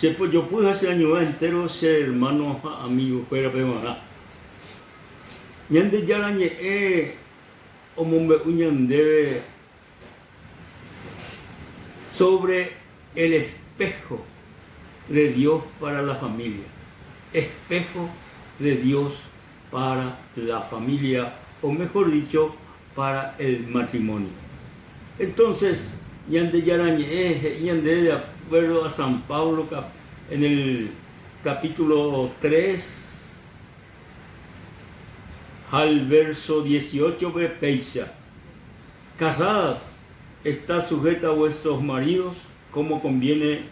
Che pojopy ha che añuã entéro che ermáno ha amigokuérape g̃uarã. Ñandejára Ñe'ẽ omombe'u ñandéve sobre el espejo de Dios para la familia. Espejo de Dios para la familia, o mejor dicho, para el matrimonio. Entonces, Ñandejára Ñe'ẽ he'i ñandéve de acuerdo a San Pablo en el capítulo 3 ha el verso 18-pe péicha, Casadas, estad sujeta a vuestros maridos como conviene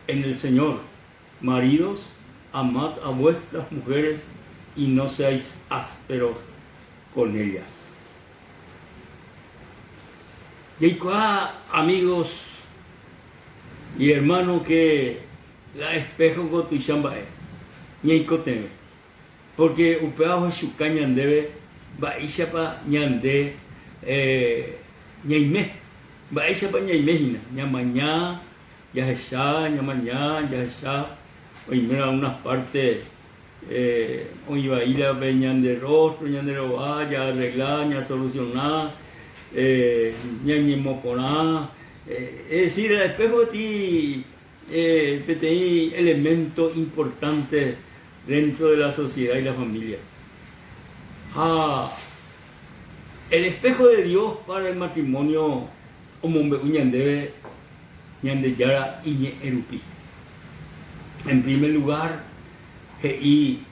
en el Señor. Maridos, amad a vuestras mujeres y no seáis ásperos con ellas. Jaikuaa amigos y hermano que la espejo ko tuicha mba'e ñaikotevẽ, porque upéva ohechuka ñandéve mba'éichapa ñande ñaime, mba'éichapa ñaime hína, ñamaña, Jahecha, ñamaña, jahecha oimérõ algunas parte oĩ vaíva pe ñande rostro, ñande rova, jaarregla, ñasoluciona, ñañemoporã. Es decir, el espejo peteĩ peteĩ elemento importante dentro de la sociedad y la familia. Ha el espejo de Dios para el matrimonio omombe'u ñandéve Ñandejára iñe'ẽ rupi. En primer lugar, he'i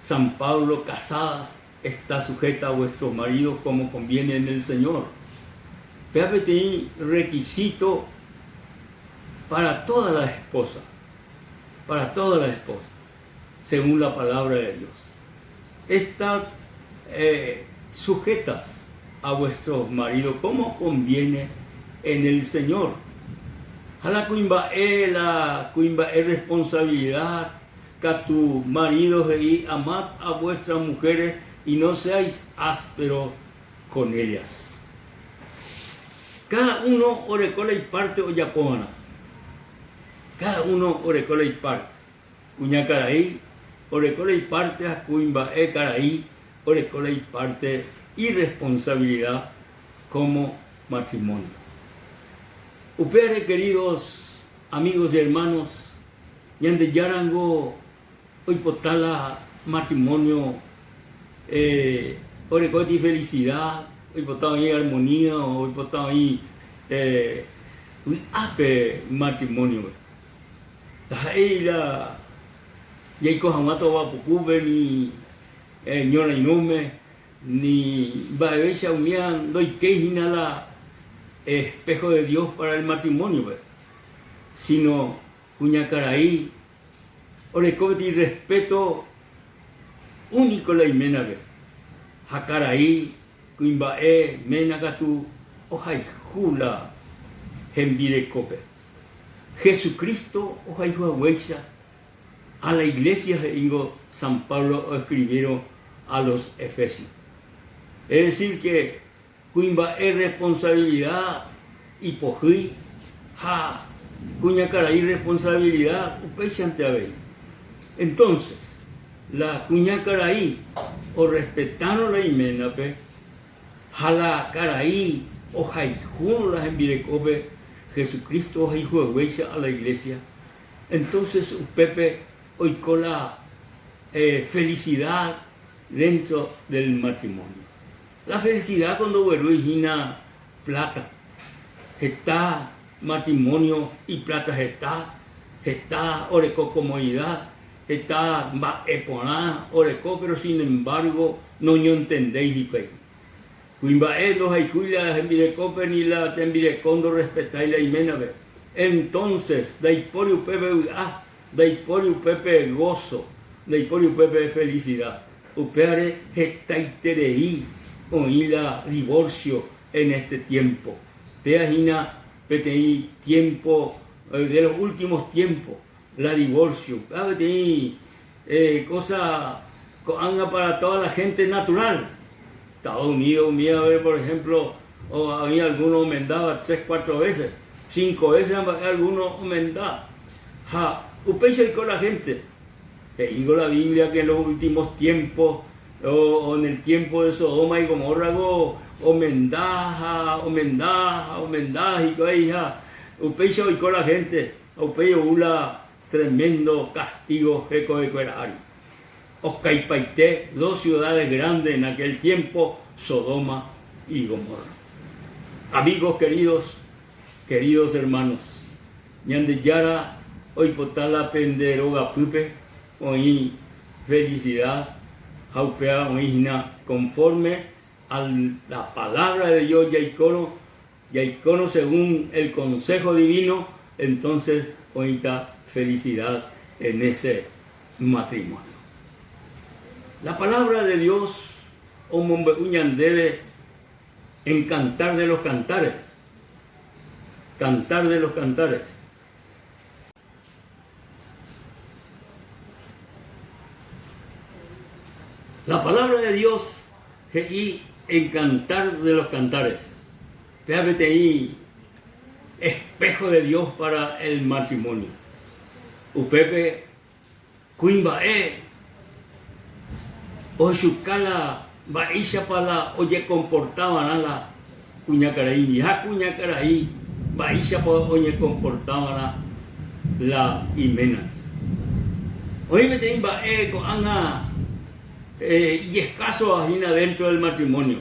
San Pablo, Casadas, está sujeta a vuestros maridos como conviene en el Señor. Péva peteĩ requisito para todas las esposas, para todas las esposas, según la palabra de Dios. Estad eh, sujetas a vuestros maridos como conviene en el Señor. Ha la kuimba'e, la kuimba'e responsabilidad katu maridos he'i amad a vuestras mujeres y no seáis ásperos con ellas. Cada uno oreko la iparte ojapova'erã. Cada uno oreko la iparte. Kuñakarai oreko la iparte ha kuimba'e karai oreko la iparte irresponsabilidad como matrimonio. Upévare queridos amigos y hermanos, Ñandejárango oipota la matrimonio oreko peteĩ felicidad, oipota oĩ armonía, oipota oĩ vy'a pe matrimonio-pe. Ndaha'éi la jaiko hag̃ua tova pukúpe ni ñorairõme ni mba'evéicha umíva ndoikéi hína la espejo de Dios para el matrimonio-pe, sino kuñakarai oreko peteĩ respeto úniko la iménape ha karai kuimba'e ména katu ohayhu la hembirekópe. Jesucristo ohayhu haguéicha a la iglesia he'íngo San Pablo oescribírõ a los Efesios. Es decir que kuimba'e responsabilidad ipohýi ha kuñakarai responsabilidad upéichante avei. Entonces, la kuñakarai orrespetárõ la iménape, Ha la karai ohayhúrõ la hembirekópe Jesucristo ohayhu haguéicha a la iglesia, entonces upépe oiko la felicidad dentro del matrimonio. La felicidad ko ndoguerúi hína plata. Heta matrimonio iplata heta, heta oreko comodidad, Heta mba'e porã oreko péro sin embargo noñontendéi hikuái. Kuimba'e ndohayhúi la hembirekópe ni la tembireko ndorrespetái la iménape. Entonces, ndaipóri upépe vy'a, ndaipóri upépe gozo, ndaipóri upépe felicidad. Upévare hetaiterei oĩ la divorcio en este tiempo. Péva hína peteĩ tiempo de los últimos tiempos. La divorcio, upéva peteĩ cosa ko'ág̃a para toda la gente natural. Estados Unidos umívape, por ejemplo, oĩ alguno omendáva tres, cuatro veces, cinco veces ha mba'e alguno omenda. Ha. Upéicha oiko la hénte. He'íngo la Biblia que en los últimos tiempos o en el tiempo de Sodoma y Gomorra ko omenda ha omenda ha omenda hikuái ha upéicha oiko la hénte ha upéi ou la tremendo castigo hekovekuéra ári. Okaipaite dos ciudades grandes en aquel tiempo, Sodoma y Gomorra. Amigos queridos, queridos hermanos, Ñandejára oipota la pende rogapýpe oĩ felicidad ha upéva oĩ hína conforme a la palabra de Dios jaikórõ, jaikórõ según el consejo divino, entonces oĩta felicidad en ese matrimonio. La palabra de Dios omombe'u ñandéve en Cantar de los Cantares, Cantar de los Cantares. La palabra de Dios he'i en Cantar de los Cantares, péva peteĩ espejo de Dios para el matrimonio. Upépe Kuimba'e ohechuka la mba'éichapa la ojekomporta va'erã la kuñakaraíndi ha kuñakarai mba'éichapa oñekomporta va'erã la iménandi. Oĩ peteĩ mba'e ko'ág̃a ijeskásova hína déntro del matrimonio,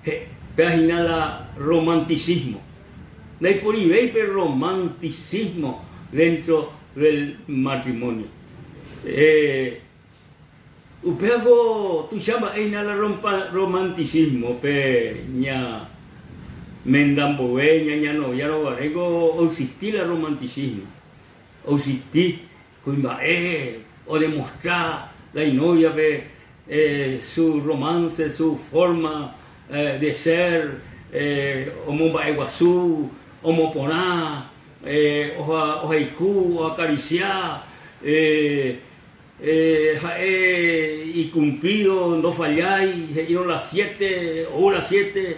péva hína la romanticismo. Ndaiporivéi pe romanticismo déntro del matrimonio. Upévako tuicha mba'e hína la romanticismo pe ña menda mbove, ña ñanoviárõ guaréko oexisti la romanticismo, oexisti kuimba'e odemostra la inóviape su romance, su forma de ser, omomba'eguasu, omoporã, Ohayhu, oakarisia, ha'e ikumplído, ndofallái, he'írõ las siete, ou las siete,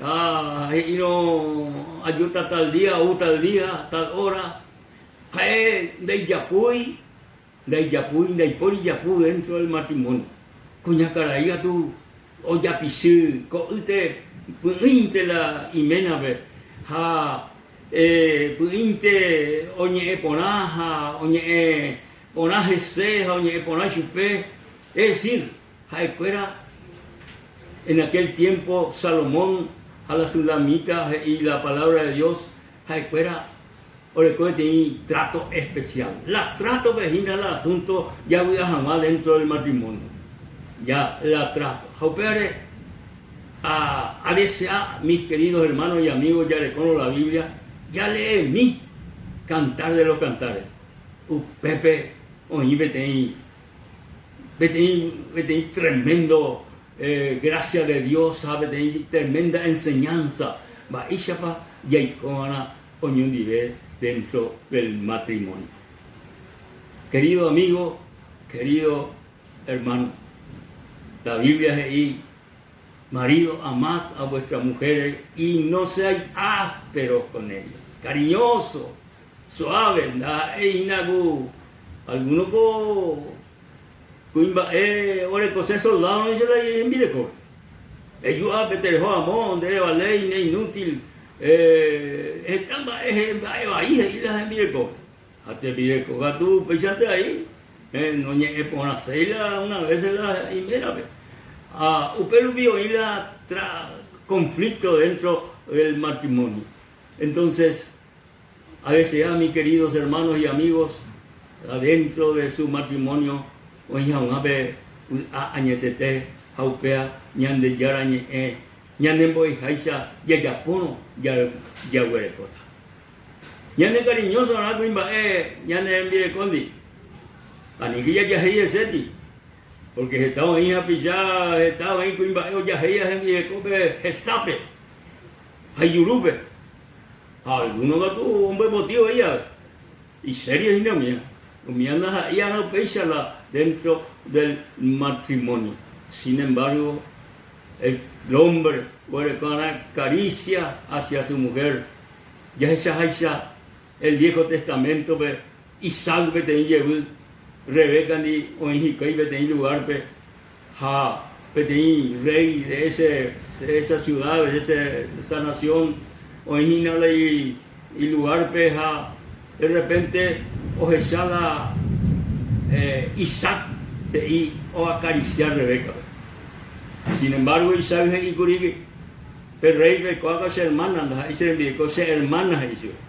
ha he'írõ ajúta tal día, ou tal día, tal hora. Ha'e ndaijapúi, ndaijapúi, ndaipóri japu dentro del matrimonio. Kuñakarai katu Ojapichy ko'ýte py'ỹinte la iménape ha py'ỹinte oñe'ẽ porã ha oñe'ẽ porã hese ha oñe'ẽ porã chupe. Es decir, ha'ekuéra en aquel tiempo Salomón ha la sulamita he'i la palabra de Dios ha'ekuéra Oreko peteĩ trato especial. La trato-pe hína la asunto javy'a hag̃ua dentro del matrimonio. Ja la trato. Ha upévare a-adesea mis queridos hermanos y amigos jarekórõ la Biblia, jaleemi Cantar de los Cantares. Upépe oĩ peteĩ peteĩ peteĩ tremendo gracia de Dios ha peteĩ tremenda enseñanza mba'éichapa jaikova'erã oñondive dentro del matrimonio. Querido amigo, querido hermano, la Biblia he'i, Marido, amad a vuestras mujeres y no seáis ásperos con ellas. Cariñoso, suave, ndaha'éi hína ku alguno ko kuimba'e orekose soldado he'i la hembirekópe. Eju ápe tereho amo, nde revaléi, ne inútil, heta mba'e mba'e vai he'i la hembirekópe. Ha tembireko katu upéichante ai, noñe'ẽ porãséi la una vez la iménape. Ha upe rupi oĩ la conflicto dentro del matrimonio. Entonces, adesea mis queridos hermanos y amigos, adentro de su matrimonio oĩ hag̃ua pe vy'a añetete ha upéva Ñandejára ñe'ẽ ñanembo'eháicha jajapórõ jaguerekóta. Ñane cariñoso arã kuimba'e ñane rembirekóndi, aníke jajahéi heséti, porque heta oĩ hapicha, heta oĩ kuimba'e ojahéiva hembirekópe hesápe ha ijurúpe. Ha algúno katu ombyepoti voi ave. Isério hína umíva. Umíva ndaha'éi arã upéicha la dentro del matrimonio. Sin embargo, el hombre oguereko arã caricia hacia su mujer. Jahechaháicha el Viejo Testamento-pe. Isaac peteĩ jevy Rebécandi oĩ hikuái peteĩ lugárpe ha peteĩ rréi de ese de esa ciudad, de ese esa nación oĩ hína la ilugárpe ha de repente ohecha la Isaac he'i oakarisia Rebécape. Sin embargo Isaac he'i kuri pe rréipe, Ko'ág̃a che ermána, ndaha'éi che rembireko, che ermána he'i chupe.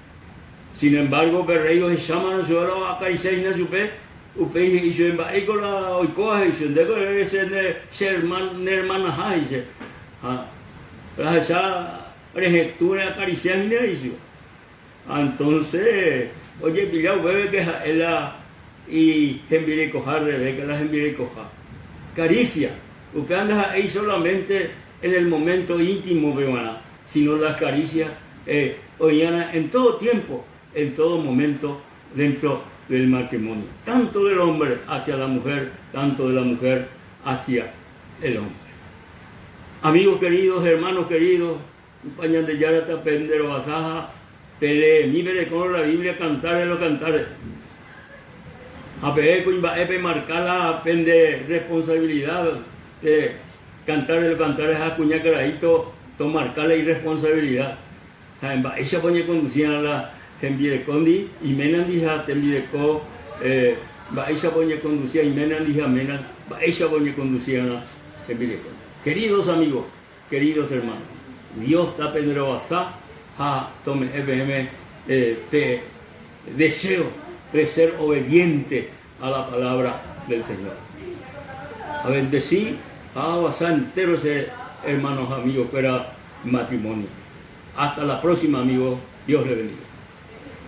Sin embargo, pe rréi ohechámarõ chupe la oakarisia hína chupe, upéi he'i chupe, Mba'éiko la oikóva? he'i chupe, Ndéko ere che ne che hermana, ne hermanaha, he'i che. Ha ahecha rehetũ reakarisia hína, he'i chupe. Ha entonce ojepilla upépe ke ha'e la hembirekoha, Rebeca la hembirekoha. Caricia, upéva ndaha'éi solamente en el momento íntimo-pe g̃uarã, sino las caricias oĩarã en todo tiempo, en todo momento dentro del matrimonio, tanto del hombre hacia la mujer, tanto de la mujer hacia el hombre. Amigos queridos, hermanos queridos, Tupã Ñandejára tape nde rovasa ha peleemi perekórõ la Biblia Cantar de los Cantares. Ha peẽ kuimba'e pemarka la pende responsabilidad pe Cantar de los Cantares ha kuña karai tomarka la irresponsabilidad. Ha mba'éichapa oñekondusi'arã la hembirekóndi, iménandi ha tembireko mba'éichapa oñekondusia iménandi ha ména mba'éichapa oñekondusi'arã hembirekóndi. Queridos amigos, queridos hermanos, Dios tapenderovasa ha tome'ẽ peẽme pe deseo de ser obediente a la palabra del Señor. Abendeci ha ahavasa entero che hermanos ha amigo-kuéra matrimonio. Hasta la próxima amigos, Dios les bendiga.